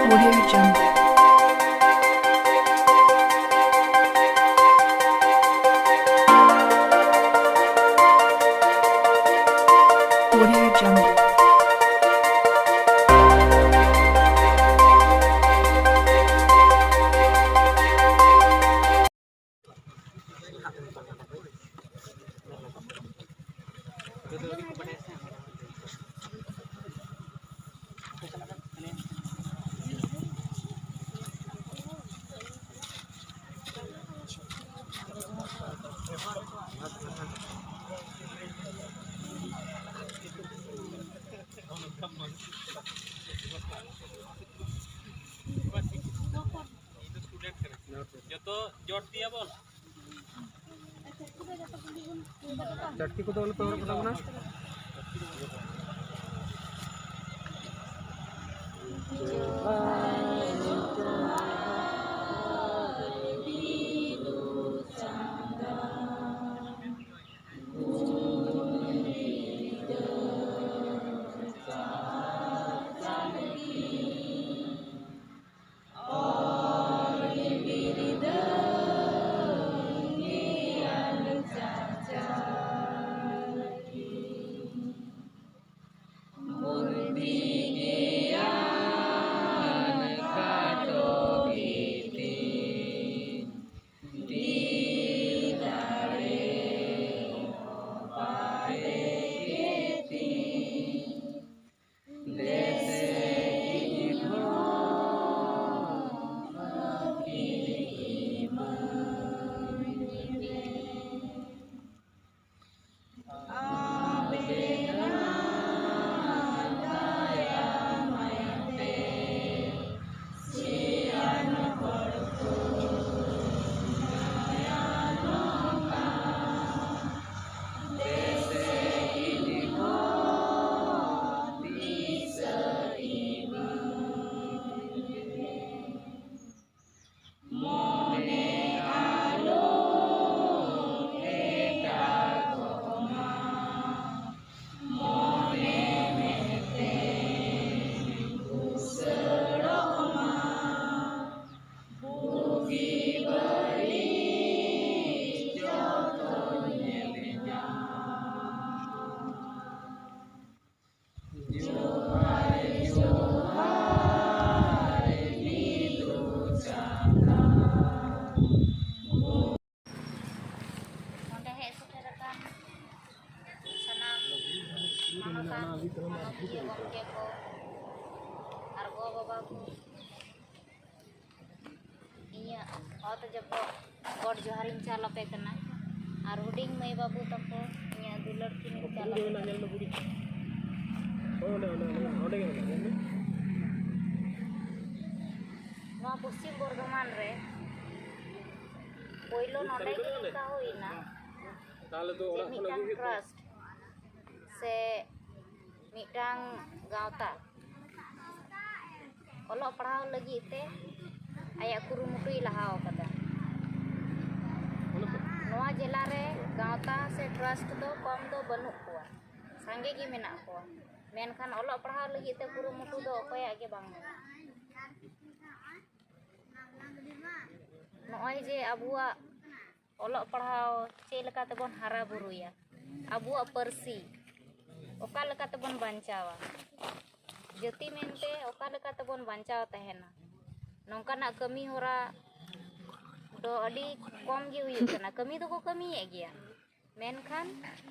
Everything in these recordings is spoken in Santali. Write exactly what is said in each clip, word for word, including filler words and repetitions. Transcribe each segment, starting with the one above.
Audio Jungle. Audio Jungle. ᱡᱚᱛᱚ ᱡᱚᱴ ᱛᱤᱭᱟᱵᱚᱱ᱾ ᱪᱟᱹᱴᱠᱤ ᱠᱚᱫᱚ ᱟᱞᱚ ᱯᱮ ᱦᱚᱨᱚᱜ ᱠᱟᱛᱟ ᱵᱚᱱᱟ᱾ ᱤᱧᱟᱹᱜ ᱚᱛ ᱡᱚᱯᱚᱜ ᱜᱚᱰ ᱡᱚᱦᱟᱨᱤᱧ ᱪᱟᱞ ᱟᱯᱮ ᱠᱟᱱᱟ᱾ ᱟᱨ ᱦᱩᱰᱤᱧ ᱢᱟᱹᱭ ᱵᱟᱹᱵᱩ ᱛᱟᱠᱚ, ᱤᱧᱟᱹᱜ ᱫᱩᱞᱟᱹᱲ ᱠᱤᱱ ᱪᱟᱞ ᱟᱯᱮ ᱠᱟᱱᱟ᱾ ᱱᱚᱣᱟ ᱯᱚᱥᱪᱤᱢ ᱵᱚᱨᱫᱷᱚᱢᱟᱱ ᱨᱮ ᱯᱳᱭᱞᱳ ᱱᱚᱰᱮ ᱜᱮ ᱱᱤᱝᱠᱟ ᱦᱩᱭᱱᱟ ᱡᱮ ᱢᱤᱫᱴᱟᱝ ᱴᱨᱟᱥᱴ ᱥᱮ ᱢᱤᱫᱴᱟᱝ ᱜᱟᱶᱛᱟ ᱚᱞᱚᱜ ᱯᱟᱲᱦᱟᱣ ᱞᱟᱹᱜᱤᱫ ᱛᱮ ᱟᱭᱟᱜ ᱠᱩᱨᱩᱢᱩᱴᱩᱭ ᱞᱟᱦᱟ ᱟᱠᱟᱫᱟ᱾ ᱱᱚᱣᱟ ᱡᱮᱞᱟ ᱨᱮ ᱜᱟᱶᱛᱟ ᱥᱮ ᱴᱨᱟᱥᱴ ᱫᱚ ᱠᱚᱢ ᱫᱚ ᱵᱟᱹᱱᱩᱜ ᱠᱚᱣᱟ, ᱥᱟᱸᱜᱮ ᱜᱮ ᱢᱮᱱᱟᱜ ᱠᱚᱣᱟ, ᱢᱮᱱᱠᱷᱟᱱ ᱚᱞᱚᱜ ᱯᱟᱲᱦᱟᱣ ᱞᱟᱹᱜᱤᱫ ᱛᱮ ᱠᱩᱨᱩᱢᱩᱴᱩ ᱫᱚ ᱚᱠᱚᱭᱟᱜ ᱜᱮ ᱵᱟᱝ ᱢᱮᱱᱟᱜᱼᱟ᱾ ᱱᱚᱜᱼᱚᱭ ᱡᱮ ᱟᱵᱚᱣᱟᱜ ᱚᱞᱚᱜ ᱯᱟᱲᱦᱟᱣ ᱪᱮᱫ ᱞᱮᱠᱟ ᱛᱮᱵᱚᱱ ᱦᱟᱨᱟ ᱵᱩᱨᱩᱭᱟ, ᱟᱵᱚᱣᱟᱜ ᱯᱟᱹᱨᱥᱤ ᱚᱠᱟ ᱞᱮᱠᱟ ᱛᱮᱵᱚᱱ ᱵᱟᱧᱪᱟᱣᱟ, ᱡᱟᱹᱛᱤ ᱢᱮᱱᱛᱮ ᱚᱠᱟ ᱞᱮᱠᱟ ᱛᱮᱵᱚᱱ ᱵᱟᱧᱪᱟᱣ ᱛᱟᱦᱮᱱᱟ, ᱱᱚᱝᱠᱟᱱᱟᱜ ᱠᱟᱹᱢᱤ ᱦᱚᱨᱟ ᱫᱚ ᱟᱹᱰᱤ ᱠᱚᱢ ᱜᱮ ᱦᱩᱭᱩᱜ ᱠᱟᱱᱟ᱾ ᱠᱟᱹᱢᱤ ᱫᱚᱠᱚ ᱠᱟᱹᱢᱤᱭᱮᱫ ᱜᱮᱭᱟ, ᱢᱮᱱᱠᱷᱟᱱ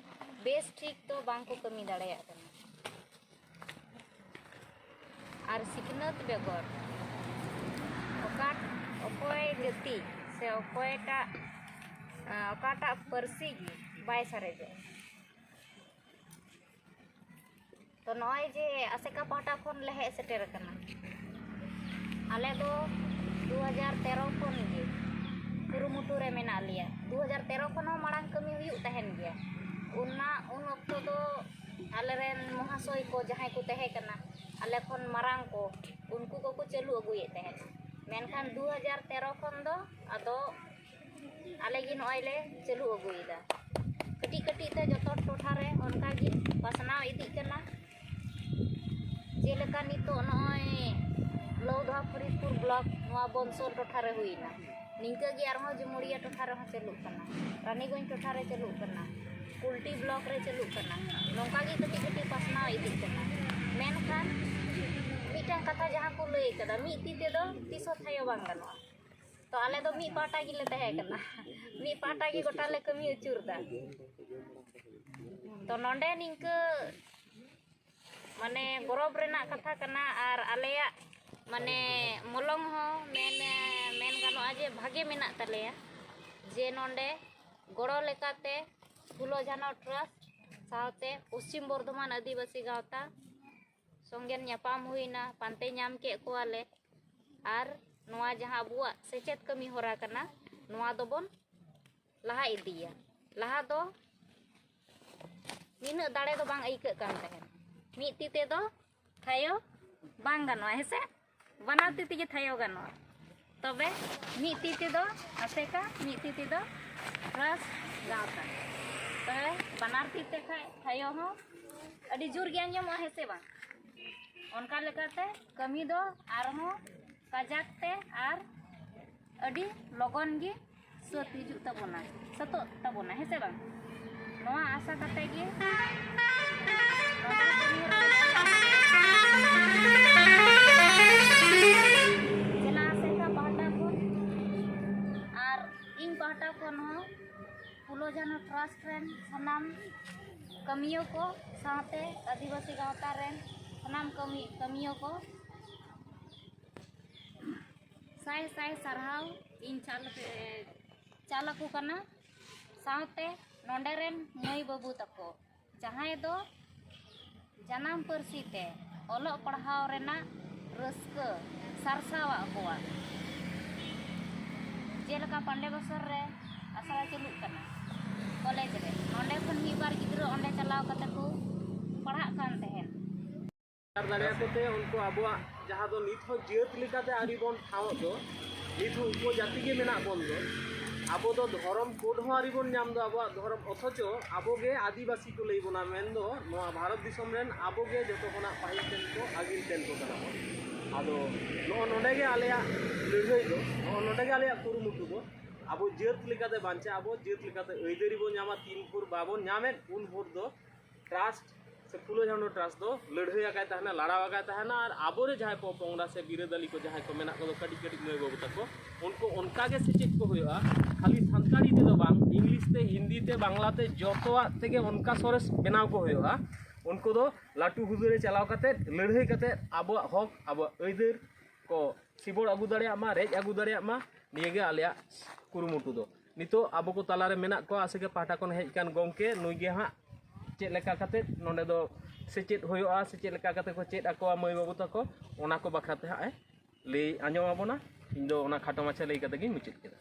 ᱵᱮᱥ ᱴᱷᱤᱠ ᱫᱚ ᱵᱟᱝ ᱠᱚ ᱠᱟᱹᱢᱤ ᱫᱟᱲᱮᱭᱟᱜ ᱠᱟᱱᱟ᱾ ᱟᱨ ᱥᱤᱠᱷᱱᱟᱹᱛ ᱵᱮᱜᱚᱨ ᱚᱠᱟ, ᱚᱠᱚᱭ ᱡᱟᱹᱛᱤ ᱥᱮ ᱚᱠᱚᱭᱴᱟᱜ, ᱟᱸ, ᱚᱠᱟᱴᱟᱜ ᱯᱟᱹᱨᱥᱤ ᱜᱮ ᱵᱟᱭ ᱥᱟᱨᱮᱡᱚᱜᱼᱟ᱾ ᱛᱚ ᱱᱚᱜᱼᱚᱭ ᱡᱮ ᱟᱥᱮᱠᱟ ᱯᱟᱦᱴᱟ ᱠᱷᱚᱱ ᱞᱮ ᱦᱮᱡ ᱥᱮᱴᱮᱨ ᱟᱠᱟᱱᱟ, ᱟᱞᱮ ᱫᱚ ᱫᱩ ᱦᱟᱡᱟᱨ ᱛᱮᱨᱚ ᱠᱷᱚᱱ ᱜᱮ ᱠᱩᱨᱩᱢᱩᱴᱩ ᱨᱮ ᱢᱮᱱᱟᱜ ᱞᱮᱭᱟ᱾ ᱫᱩ ᱦᱟᱡᱟᱨ ᱛᱮᱨᱚ ᱠᱷᱚᱱ ᱦᱚᱸ ᱢᱟᱲᱟᱝ ᱠᱟᱹᱢᱤ ᱦᱩᱭᱩᱜ ᱛᱟᱦᱮᱱ ᱜᱮᱭᱟ᱾ ᱚᱱᱟ, ᱩᱱ ᱚᱠᱛᱚ ᱫᱚ ᱟᱞᱮᱨᱮᱱ ᱢᱚᱦᱟᱥᱚᱭ ᱠᱚ ᱡᱟᱦᱟᱸᱭ ᱠᱚ ᱛᱟᱦᱮᱸ ᱠᱟᱱᱟ, ᱟᱞᱮ ᱠᱷᱚᱱ ᱢᱟᱨᱟᱝ ᱠᱚ, ᱩᱱᱠᱩ ᱠᱚᱠᱚ ᱪᱟᱹᱞᱩ ᱟᱹᱜᱩᱭᱮᱫ ᱛᱟᱦᱮᱱᱟ᱾ ᱢᱮᱱᱠᱷᱟᱱ ᱫᱩ ᱦᱟᱡᱟᱨ ᱛᱮᱨᱚ ᱠᱷᱚᱱ ᱫᱚ ᱟᱫᱚ ᱟᱞᱮ ᱜᱮ ᱱᱚᱜᱼᱚᱭ ᱞᱮ ᱪᱟᱹᱞᱩ ᱟᱹᱜᱩᱭᱮᱫᱟ᱾ ᱠᱟᱹᱴᱤᱡ ᱠᱟᱹᱴᱤᱡ ᱛᱮ ᱡᱚᱛᱚ ᱴᱚᱴᱷᱟ ᱨᱮ ᱚᱱᱠᱟ ᱜᱮ ᱯᱟᱥᱱᱟᱣ ᱤᱫᱤᱜ ᱠᱟᱱᱟ᱾ ᱡᱮᱞᱮᱠᱟ ᱱᱤᱛᱚᱜ ᱱᱚᱜᱼᱚᱭ ᱞᱚᱣᱫᱷᱟ ᱯᱷᱚᱨᱤᱫᱯᱩᱨ ᱵᱞᱚᱠ ᱱᱚᱣᱟ ᱵᱚᱱᱥᱚᱨ ᱴᱚᱴᱷᱟ ᱨᱮ ᱦᱩᱭᱱᱟ, ᱱᱤᱝᱠᱟᱹ ᱜᱮ ᱟᱨᱦᱚᱸ ᱡᱩᱢᱩᱲᱤᱭᱟᱹ ᱴᱚᱴᱷᱟ ᱨᱮᱦᱚᱸ ᱪᱟᱹᱞᱩᱜ ᱠᱟᱱᱟ, ᱨᱟᱱᱤᱜᱚᱸᱡᱽ ᱴᱚᱴᱷᱟ ᱨᱮ ᱪᱟᱹᱞᱩᱜ ᱠᱟᱱᱟ, ᱠᱩᱞᱴᱤ ᱵᱞᱚᱠ ᱨᱮ ᱪᱟᱹᱞᱩᱜ ᱠᱟᱱᱟ᱾ ᱱᱚᱝᱠᱟ ᱜᱮ ᱠᱟᱹᱴᱤᱡ ᱠᱟᱹᱴᱤᱡ ᱯᱟᱥᱱᱟᱣ ᱤᱫᱤᱜ ᱠᱟᱱᱟ᱾ ᱢᱮᱱᱠᱷᱟᱱ ᱢᱤᱫᱴᱟᱝ ᱠᱟᱛᱷᱟ ᱡᱟᱦᱟᱸ ᱠᱚ ᱞᱟᱹᱭ ᱠᱟᱫᱟ, ᱢᱤᱫ ᱛᱤ ᱛᱮᱫᱚ ᱛᱤᱥ ᱦᱚᱸ ᱛᱷᱟᱭᱚ ᱵᱟᱝ ᱜᱟᱱᱚᱜᱼᱟ᱾ ᱛᱚ ᱟᱞᱮ ᱫᱚ ᱢᱤᱫ ᱯᱟᱦᱴᱟ ᱜᱮᱞᱮ ᱛᱟᱦᱮᱸ ᱠᱟᱱᱟ, ᱢᱤᱫ ᱯᱟᱦᱴᱟ ᱜᱮ ᱜᱚᱴᱟ ᱞᱮ ᱠᱟᱹᱢᱤ ᱟᱹᱪᱩᱨ ᱫᱟ᱾ ᱛᱚ ᱱᱚᱰᱮ ᱱᱤᱝᱠᱟᱹ ᱢᱟᱱᱮ ᱜᱚᱨᱚᱵᱽ ᱨᱮᱱᱟᱜ ᱠᱟᱛᱷᱟ ᱠᱟᱱᱟ, ᱟᱨ ᱟᱞᱮᱭᱟᱜ ᱢᱟᱱᱮ ᱢᱚᱞᱚᱝ ᱦᱚᱸ ᱢᱮᱱ, ᱢᱮᱱ ᱜᱟᱱᱚᱜᱼᱟ ᱡᱮ ᱵᱷᱟᱜᱮ ᱢᱮᱱᱟᱜ ᱛᱟᱞᱮᱭᱟ, ᱡᱮ ᱱᱚᱰᱮ ᱜᱚᱲᱚ ᱞᱮᱠᱟᱛᱮ ᱯᱷᱩᱞᱳ ᱡᱷᱟᱱᱚ ᱴᱨᱟᱥᱴ ᱥᱟᱶᱛᱮ ᱯᱚᱥᱪᱤᱢ ᱵᱚᱨᱫᱷᱚᱢᱟᱱ ᱟᱹᱫᱤᱵᱟᱹᱥᱤ ᱜᱟᱶᱛᱟ ᱥᱚᱸᱜᱮ ᱧᱟᱯᱟᱢ ᱦᱩᱭᱱᱟ, ᱯᱟᱱᱛᱮ ᱧᱟᱢ ᱠᱮᱫ ᱠᱚᱣᱟᱞᱮ᱾ ᱟᱨ ᱱᱚᱣᱟ ᱡᱟᱦᱟᱸ ᱟᱵᱚᱣᱟᱜ ᱥᱮᱪᱮᱫ ᱠᱟᱹᱢᱤ ᱦᱚᱨᱟ ᱠᱟᱱᱟ, ᱱᱚᱣᱟ ᱫᱚᱵᱚᱱ ᱞᱟᱦᱟ ᱤᱫᱤᱭᱟ᱾ ᱞᱟᱦᱟ ᱫᱚ ᱱᱤᱱᱟᱹᱜ ᱫᱟᱲᱮ ᱫᱚ ᱵᱟᱝ ᱟᱹᱭᱠᱟᱹᱜ ᱠᱟᱱ ᱛᱟᱦᱮᱸᱫ᱾ ᱢᱤᱫ ᱛᱤ ᱛᱮᱫᱚ ᱛᱷᱟᱭᱚ ᱵᱟᱝ ᱜᱟᱱᱚᱜᱼᱟ, ᱦᱮᱸᱥᱮ? ᱵᱟᱱᱟᱨ ᱛᱤ ᱛᱮᱜᱮ ᱛᱷᱟᱭᱚ ᱜᱟᱱᱚᱜᱼᱟ᱾ ᱛᱚᱵᱮ ᱢᱤᱫ ᱛᱤ ᱛᱮᱫᱚ ᱟᱥᱮᱠᱟ, ᱢᱤᱫ ᱛᱤ ᱛᱮᱫᱚ ᱴᱨᱟᱥᱴ ᱜᱟᱶᱛᱟ᱾ ᱛᱚᱵᱮ ᱵᱟᱱᱟᱨ ᱛᱤ ᱛᱮ ᱠᱷᱟᱡ ᱛᱷᱟᱭᱚ ᱦᱚᱸ ᱟᱹᱰᱤ ᱡᱳᱨ ᱜᱮ ᱟᱸᱡᱚᱢᱚᱜᱼᱟ, ᱦᱮᱸ ᱥᱮ ᱵᱟᱝ? ᱚᱱᱠᱟ ᱞᱮᱠᱟᱛᱮ ᱠᱟᱹᱢᱤ ᱫᱚ ᱟᱨᱦᱚᱸ ᱠᱟᱡᱟᱠ ᱛᱮ ᱟᱨ ᱟᱹᱰᱤ ᱞᱚᱜᱚᱱ ᱜᱮ ᱥᱟᱹᱛ ᱦᱤᱡᱩᱜ ᱛᱟᱵᱚᱱᱟ, ᱥᱟᱹᱛᱚᱜ ᱛᱟᱵᱚᱱᱟ, ᱦᱮᱸ ᱥᱮ ᱵᱟᱝ? ᱱᱚᱣᱟ ᱟᱥᱟ ᱠᱟᱛᱮ ᱜᱮ ᱱᱚᱣᱟ ᱠᱟᱹᱢᱤ ᱦᱚᱨᱟ ᱡᱮᱞᱟ ᱟᱥᱮᱠᱟ ᱯᱟᱦᱴᱟ ᱠᱷᱚᱱ ᱟᱨ ᱤᱧ ᱯᱟᱦᱴᱟ ᱠᱷᱚᱱ ᱦᱚᱸ ᱯᱷᱩᱞᱳ ᱡᱷᱟᱱᱚ ᱴᱨᱟᱥᱴ ᱨᱮᱱ ᱥᱟᱱᱟᱢ ᱠᱟᱹᱢᱤᱭᱟᱹ ᱠᱚ ᱥᱟᱶᱛᱮ ᱟᱹᱫᱤᱵᱟᱹᱥᱤ ᱜᱟᱶᱛᱟ ᱨᱮᱱ ᱥᱟᱱᱟᱢ ᱠᱟᱹᱢᱤ, ᱠᱟᱹᱢᱤᱭᱟᱹ ᱠᱚ ᱥᱟᱭ ᱥᱟᱭ ᱥᱟᱨᱦᱟᱣ ᱤᱧ ᱪᱟᱞ, ᱪᱟᱞ ᱟᱠᱚ ᱠᱟᱱᱟ᱾ ᱥᱟᱶᱛᱮ ᱱᱚᱰᱮ ᱨᱮᱱ ᱢᱟᱹᱭ ᱵᱟᱹᱵᱩ ᱛᱟᱠᱚ ᱡᱟᱦᱟᱸᱭ ᱫᱚ ᱡᱟᱱᱟᱢ ᱯᱟᱹᱨᱥᱤ ᱛᱮ ᱚᱞᱚᱜ ᱯᱟᱲᱦᱟᱣ ᱨᱮᱱᱟᱜ ᱨᱟᱹᱥᱠᱟᱹ ᱥᱟᱨᱥᱟᱣᱟᱜ ᱠᱚᱣᱟ᱾ ᱡᱮᱞᱮᱠᱟ ᱯᱟᱱᱰᱮ ᱵᱚᱥᱚᱨ ᱨᱮ ᱟᱥᱲᱟ ᱪᱟᱹᱞᱩᱜ ᱠᱟᱱᱟ ᱠᱚᱞᱮᱡᱽ ᱨᱮ, ᱱᱚᱰᱮ ᱠᱷᱚᱱ ᱢᱤᱫ ᱵᱟᱨ ᱜᱤᱫᱽᱨᱟᱹ ᱚᱸᱰᱮ ᱪᱟᱞᱟᱣ ᱠᱟᱛᱮ ᱠᱚ ᱯᱟᱲᱦᱟᱜ ᱠᱟᱱ ᱛᱟᱦᱮᱸᱫ᱾ ᱫᱟᱲᱮᱭᱟᱠᱚ ᱛᱮ ᱩᱱᱠᱩ ᱟᱵᱚᱣᱟᱜ ᱡᱟᱦᱟᱸ ᱫᱚ ᱱᱤᱛ ᱦᱚᱸ ᱡᱟᱹᱛ ᱞᱮᱠᱟᱛᱮ ᱟᱹᱣᱨᱤ ᱵᱚᱱ ᱴᱷᱟᱶᱚᱜ ᱫᱚ, ᱱᱤᱛ ᱦᱚᱸ ᱩᱯᱚᱡᱟᱹᱛᱤ ᱜᱮ ᱢᱮᱱᱟᱜ ᱵᱚᱱ ᱫᱚ, ᱟᱵᱚ ᱫᱚ ᱫᱷᱚᱨᱚᱢ ᱠᱳᱰ ᱦᱚᱸ ᱟᱹᱣᱨᱤ ᱵᱚᱱ ᱧᱟᱢ ᱫᱚ ᱟᱵᱚᱣᱟᱜ ᱫᱷᱚᱨᱚᱢ, ᱚᱛᱷᱚᱪᱚ ᱟᱵᱚ ᱜᱮ ᱟᱹᱫᱤᱵᱟᱹᱥᱤ ᱠᱚ ᱞᱟᱹᱭ ᱵᱚᱱᱟ, ᱢᱮᱱᱫᱚ ᱱᱚᱣᱟ ᱵᱷᱟᱨᱚᱛ ᱫᱤᱥᱚᱢ ᱨᱮᱱ ᱟᱵᱚ ᱜᱮ ᱡᱚᱛᱚ ᱠᱷᱚᱱᱟᱜ ᱯᱟᱹᱦᱤᱞ ᱴᱷᱮᱱ ᱠᱚ ᱟᱹᱜᱤᱞ ᱴᱷᱮᱱ ᱠᱚ ᱠᱟᱱᱟ ᱵᱚᱱ᱾ ᱟᱫᱚ ᱱᱚᱜᱼᱚ ᱱᱚᱰᱮ ᱜᱮ ᱟᱞᱮᱭᱟᱜ ᱞᱟᱹᱲᱦᱟᱹᱭ ᱫᱚ, ᱱᱚᱜᱼᱚ ᱱᱚᱰᱮ ᱜᱮ ᱟᱞᱮᱭᱟᱜ ᱠᱩᱨᱩᱢᱩᱴᱩ ᱫᱚ, ᱟᱵᱚ ᱡᱟᱹᱛ ᱞᱮᱠᱟᱛᱮ ᱵᱟᱧᱪᱟᱜ, ᱟᱵᱚ ᱡᱟᱹᱛ ᱞᱮᱠᱟᱛᱮ ᱟᱹᱭᱫᱟᱹᱨᱤ ᱵᱚᱱ ᱧᱟᱢᱟ᱾ ᱛᱤᱱ ᱵᱷᱳᱨ ᱵᱟᱵᱚᱱ ᱧᱟᱢᱮᱫ ᱩᱱ ᱵᱷᱳᱨ ᱫᱚ ᱴᱨᱟᱥᱴ ᱥᱮ ᱯᱷᱩᱞᱳ ᱡᱷᱟᱱᱳ ᱴᱨᱟᱥᱴ ᱫᱚ ᱞᱟᱹᱲᱦᱟᱹᱭ ᱟᱠᱟᱭ ᱛᱟᱦᱮᱱᱟ, ᱞᱟᱲᱟᱣ ᱟᱠᱟᱭ ᱛᱟᱦᱮᱱᱟ᱾ ᱟᱨ ᱟᱵᱚᱨᱮ ᱡᱟᱦᱟᱸᱭ ᱯᱚᱯᱚᱝᱲᱟ ᱥᱮ ᱵᱤᱨᱟᱹᱫᱟᱹᱞᱤ ᱠᱚ ᱡᱟᱦᱟᱸᱭ ᱠᱚ ᱢᱮᱱᱟᱜ ᱠᱚᱫᱚ ᱠᱟᱹᱴᱤᱡ ᱠᱟᱹᱴᱤᱡ ᱢᱟᱹᱭ ᱵᱟᱹᱵᱩ ᱛᱟᱠᱚ, ᱩᱱᱠᱩ ᱚᱱᱠᱟ ᱜᱮ ᱥᱮᱪᱮᱫ ᱠᱚ ᱦᱩᱭᱩᱜᱼᱟ᱾ ᱠᱷᱟᱹᱞᱤ ᱥᱟᱱᱛᱟᱲᱤ ᱛᱮᱫᱚ ᱵᱟᱝ, ᱤᱝᱞᱤᱥ ᱛᱮ, ᱦᱤᱱᱫᱤ ᱛᱮ, ᱵᱟᱝᱞᱟ ᱛᱮ, ᱡᱚᱛᱚᱣᱟᱜ ᱛᱮᱜᱮ ᱚᱱᱠᱟ ᱥᱚᱨᱮᱥ ᱵᱮᱱᱟᱣ ᱠᱚ ᱦᱩᱭᱩᱜᱼᱟ᱾ ᱩᱱᱠᱩ ᱫᱚ ᱞᱟᱹᱴᱩ ᱦᱩᱫᱟᱹ ᱨᱮ ᱪᱟᱞᱟᱣ ᱠᱟᱛᱮ ᱞᱟᱹᱲᱦᱟᱹᱭ ᱠᱟᱛᱮ ᱟᱵᱚᱣᱟᱜ ᱦᱚᱠ, ᱟᱵᱚᱣᱟᱜ ᱟᱹᱭᱫᱟᱹᱨ, ᱠᱚ ᱥᱤᱵᱚᱲ ᱟᱹᱜᱩ ᱫᱟᱲᱮᱭᱟᱜ ᱢᱟ, ᱨᱮᱡ ᱟᱹᱜᱩ ᱫᱟᱲᱮᱭᱟᱜ ᱢᱟ, ᱱᱤᱭᱟᱹ ᱜᱮ ᱟᱞᱮᱭᱟᱜ ᱠᱩᱨᱩᱢᱩᱴᱩ ᱫᱚ᱾ ᱱᱤᱛᱚᱜ ᱟᱵᱚ ᱠᱚ ᱛᱟᱞᱟᱨᱮ ᱢᱮᱱᱟᱜ ᱠᱚᱣᱟ ᱟᱥᱮᱠᱟ ᱯᱟᱦᱴᱟ ᱠᱷᱚᱱ ᱦᱮᱡ ᱟᱠᱟᱱ ᱜᱚᱢᱠᱮ, ᱱᱩᱭ ᱜᱮ ᱦᱟᱸᱜ ᱪᱮᱫ ᱞᱮᱠᱟ ᱠᱟᱛᱮ ᱱᱚᱰᱮ ᱫᱚ ᱥᱮᱪᱮᱫ ᱦᱩᱭᱩᱜᱼᱟ ᱥᱮ ᱪᱮᱫ ᱞᱮᱠᱟ ᱠᱟᱛᱮ ᱠᱚ ᱪᱮᱫ ᱟᱠᱚᱣᱟ ᱢᱟᱹᱭ ᱵᱟᱹᱵᱩ ᱛᱟᱠᱚ, ᱚᱱᱟ ᱠᱚ ᱵᱟᱠᱷᱨᱟ ᱛᱮ ᱦᱟᱸᱜ ᱮ ᱞᱟᱹᱭ ᱟᱸᱡᱚᱢ ᱟᱵᱚᱱᱟ᱾ ᱤᱧ ᱫᱚ ᱚᱱᱟ ᱠᱷᱟᱴᱚ ᱢᱟᱪᱷᱟ ᱞᱟᱹᱭ ᱠᱟᱛᱮ ᱜᱤᱧ ᱢᱩᱪᱟᱹᱫ ᱠᱮᱫᱟ᱾